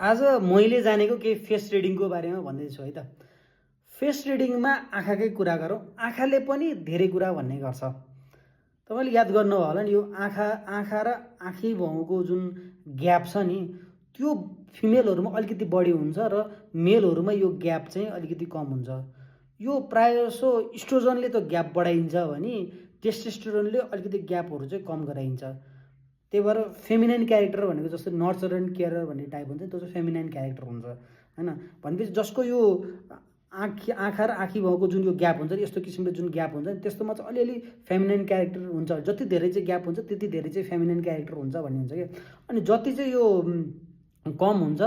आज मैले जानेको केही फेस रिडिङको बारेमा भन्दैछु है त। फेस रिडिङमा आँखाकै कुरा गरौँ। आँखाले पनि धेरै कुरा भन्ने गर्छ। तपाईँले याद गर्नुभयो होला नि, यो आँखा र आँखी भाउको जुन ग्याप छ नि, त्यो फिमेलहरूमा अलिकति बढी हुन्छ र मेलहरूमा यो ग्याप चाहिँ अलिकति कम हुन्छ। यो प्रायःजसो इस्ट्रोजनले त ग्याप बढाइन्छ भने टेस्टोस्टेरोनले अलिकति ग्यापहरू चाहिँ कम गराइन्छ। त्यही भएर फेमिनाइन क्यारेक्टर भनेको जस्तो नर्चर एन्ड केयर भन्ने टाइप हुन्छ, त्यो चाहिँ फेमिनाइन क्यारेक्टर हुन्छ होइन। भनेपछि जसको यो आँखा र आँखी भाउको जुन यो ग्याप हुन्छ नि, यस्तो किसिमले जुन ग्याप हुन्छ नि, त्यस्तोमा चाहिँ अलिअलि फेमिनाइन क्यारेक्टर हुन्छ। जति धेरै चाहिँ ग्याप हुन्छ त्यति धेरै चाहिँ फेमिनाइन क्यारेक्टर हुन्छ भन्ने हुन्छ क्या। अनि जति चाहिँ यो कम हुन्छ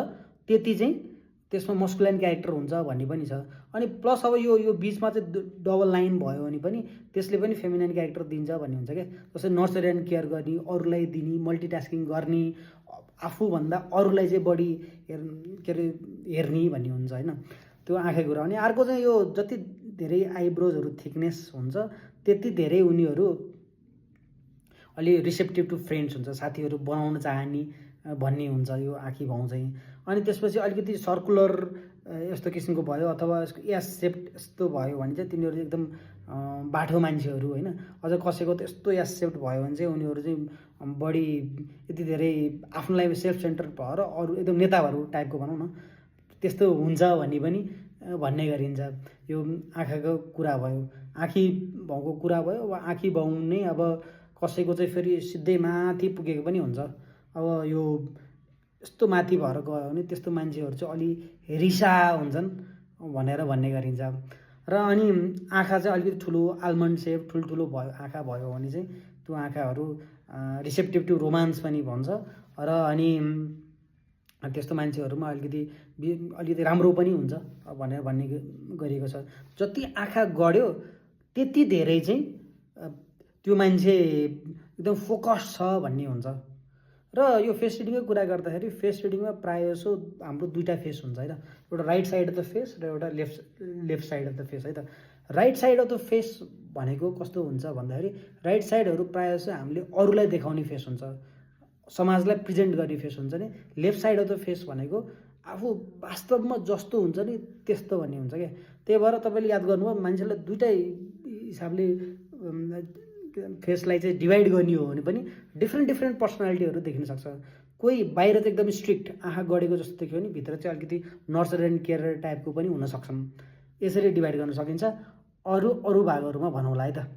त्यति चाहिँ त्यसमा मस्कुलाइन क्यारेक्टर हुन्छ भन्ने पनि छ। अनि प्लस अब यो बिचमा चाहिँ डबल लाइन भयो भने पनि त्यसले पनि फेमिनाइन क्यारेक्टर दिन्छ भन्ने हुन्छ क्या। जस्तै नर्चर एन्ड केयर गर्ने, अरूलाई दिने, मल्टिटास्किङ गर्ने, आफूभन्दा अरूलाई चाहिँ बढी हेर्ने भन्ने हुन्छ होइन। त्यो आँखाको कुरा। अनि अर्को चाहिँ यो जति धेरै आइब्रोजहरू थिकनेस हुन्छ त्यति धेरै उनीहरू अलि रिसेप्टिभ टु फ्रेन्ड्स हुन्छ, साथीहरू बनाउन चाहने भन्ने हुन्छ यो आँखी भाउ चाहिँ। अनि त्यसपछि अलिकति सर्कुलर यस्तो किसिमको भयो अथवा एस सेप्ट यस्तो भयो भने चाहिँ तिनीहरू एकदम बाठो मान्छेहरू होइन। अझ कसैको त यस्तो एस सेप्ट भयो भने चाहिँ उनीहरू चाहिँ बढी यति धेरै आफ्नोलाई सेल्फ सेन्टर भएर अरू एकदम नेताहरू टाइपको भनौँ न, त्यस्तो हुन्छ भन्ने पनि भन्ने गरिन्छ। यो आँखाको कुरा भयो, आँखी भाउको कुरा भयो। अब आँखी भाउ नै अब कसैको चाहिँ फेरि सिधै माथि पुगेको पनि हुन्छ। अब यो यस्तो माथि भएर गयो भने त्यस्तो मान्छेहरू चाहिँ अलि रिसा हुन्छन् भनेर भन्ने गरिन्छ। र अनि आँखा चाहिँ अलिकति ठुलो आल्मन्ड सेप ठुल्ठुलो भयो आँखा भयो भने चाहिँ त्यो आँखाहरू रिसेप्टिभ टु रोमान्स पनि भन्छ। र अनि त्यस्तो मान्छेहरूमा अलिकति राम्रो पनि हुन्छ भनेर भन्ने गरिएको छ। जति आँखा गढ्यो त्यति धेरै चाहिँ त्यो मान्छे एकदम फोकस छ भन्ने हुन्छ। र यो फेस रिडिङको कुरा गर्दाखेरि फेस रिडिङमा प्रायःजसो हाम्रो दुईवटा फेस हुन्छ होइन। एउटा right side of the face र एउटा left side of the face है त। Right side of the face भनेको कस्तो हुन्छ भन्दाखेरि राइट साइडहरू प्रायःजसो हामीले अरूलाई देखाउने फेस हुन्छ, समाजलाई प्रेजेन्ट गर्ने फेस हुन्छ नि। Left side of the face भनेको आफू वास्तवमा जस्तो हुन्छ नि त्यस्तो भन्ने हुन्छ क्या। त्यही भएर तपाईँले याद गर्नुभयो, मान्छेलाई दुइटै हिसाबले फेसलाई चाहिँ डिभाइड गर्ने हो भने पनि डिफ्रेन्ट पर्सनालिटीहरू देखिन सक्छ। कोही बाहिर चाहिँ एकदम स्ट्रिक्ट आँखा गढेको जस्तो देख्यो भने भित्र चाहिँ अलिकति नर्चर एन्ड केयर टाइपको पनि हुन सक्छन्। यसरी डिभाइड गर्न सकिन्छ। अरू भागहरूमा भनौँला है त।